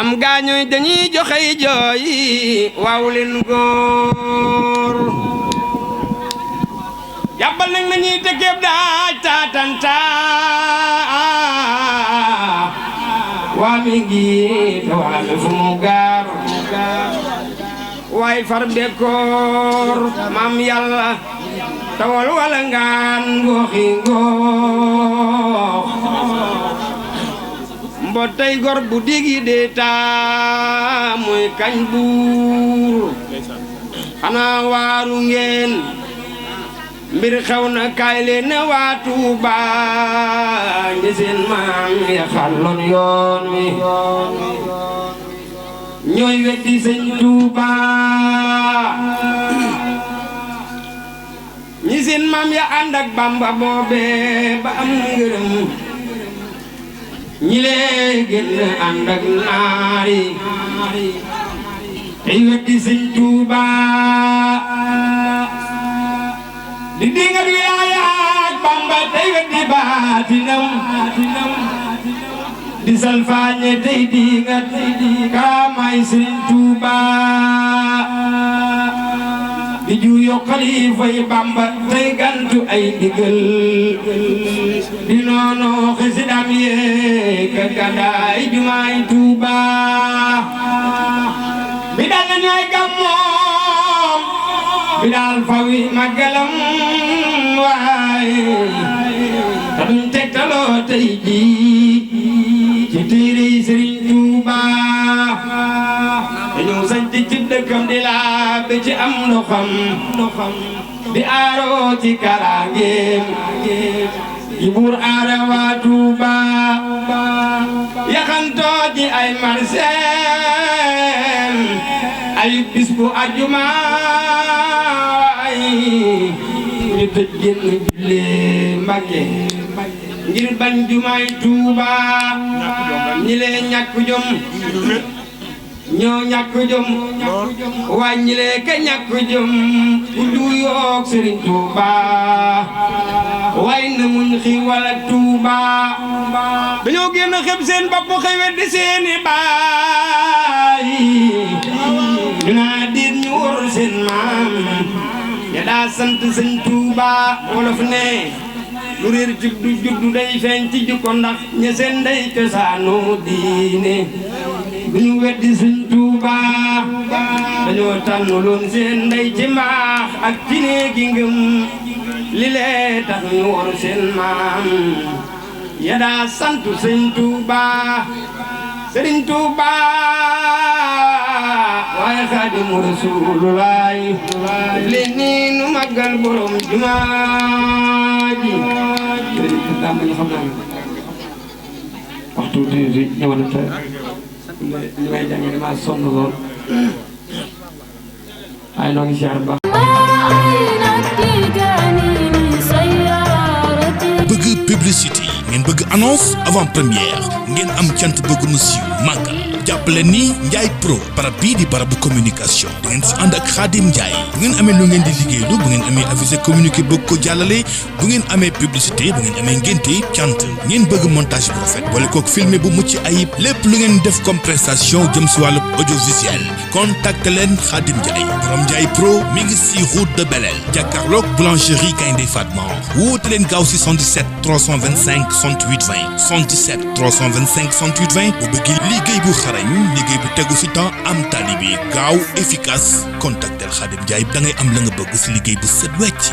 am gaañoy dañuy joxey jooy waaw leen góor jàppal nag nañuy tëggeeb daaj taatanta waa mi ngi tawaame fu mu gaar waay far bekkoor maam yàlla tawal wala ngaan ngooxi ngoox mbotay gor bu digi de taa mooy kañ buur xanaa waaru ngeen mbir xew na kaay leen ne waa Tuuba ngi seen maam ya xàlloon yoon wi ñooy weddi sëñ Tuuba ñi seen maam ya ànd ak Bamba boobe ba am ngërëm ñi lee génn ànd ak naari tey weddi sëñ Tuuba di dingat wilaayaat Bamba tey weddi baatinam di salfaañe tey dingat karamay sëñ Tuuba di juuyo xalifa yi Bamba tey gantu ay ndigal di noono xesidam yee ka gàddaay jumaay Tuuba bi daal na ñooy gàmmoom bi daal fawi màggalam waay te duñ tegtaloo tey ji ci téere yi Sëriñ Tuuba dañoo sañ ci cib dëkkam di laa be ci am ndoxam di aaroo ci karangeem yi buur aara waa Tuuba yaxantoo ci ay marseem ay bis bu àjjuma ay ñu tëj génn julle Mbàkke ngir bañ jumaay Tuuba ñi lee ñàkk jom ñoo ñàkk jom wàññi lee ka ñàkk jom ku juuyoog Sëriñ Tuuba way na muñ xi wala Tuuba dañoo génn xeb seen bopp xëy weddi seeni baay ñu naa diit ñu wor seen maam ya daa sant Sëñ Tuuba wolof ne lu réer juddu juddu day feeñ ci jukko ndax ña seen ndey cosaanu diine bu ñu weddi Sëñ Tuuba dañoo tànnuloon seen ndey ci mbaax ak ci néegi ngëm li lee tax ñu wor seen maam ya daa sant Sëñ Tuuba Sëriñ Tuuba waaye Xaadimu Rasuulullaay leen nii nu màggal borom jumaa ji daa ma ñu xam naa waxtu di ñëw na te li may jàng dama sonn lool ay noo ngi siyaar ba bëgg publicité ngeen bëgg annonce avant première ngeen am cant bëgg nu siiw màggal jàppale ni Ndiaye Pro barab bii di barabu communication da ngeen si ànd ak Khadim Ndiaye bu ngeen amee lu ngeen di liggéeylu bu ngeen amee avisé communiqué bëgg ko jàllale bu ngeen amee publicité bu ngeen amee ngénte cant ngeen bëgg montage bu rafet boole kook filmé bu mucc ayib lépp lu ngeen def comme prestation jëm si wàllu audiovisuel contacte leen Khadim Ndiaye borom Ndiaye Pro mi ngi si route de Belel jàkkaarloog boulangerie Gaynde Fatma woote leen gaaw si 77 325 68 20 77 325 68 20 bu bëgg liggéey bu xarañ liggéey bu tegu fi temps am tali bi gaaw efficace contactel Khadim Ndiaye da ngay am la nga bëgg si liggéey bu set wecc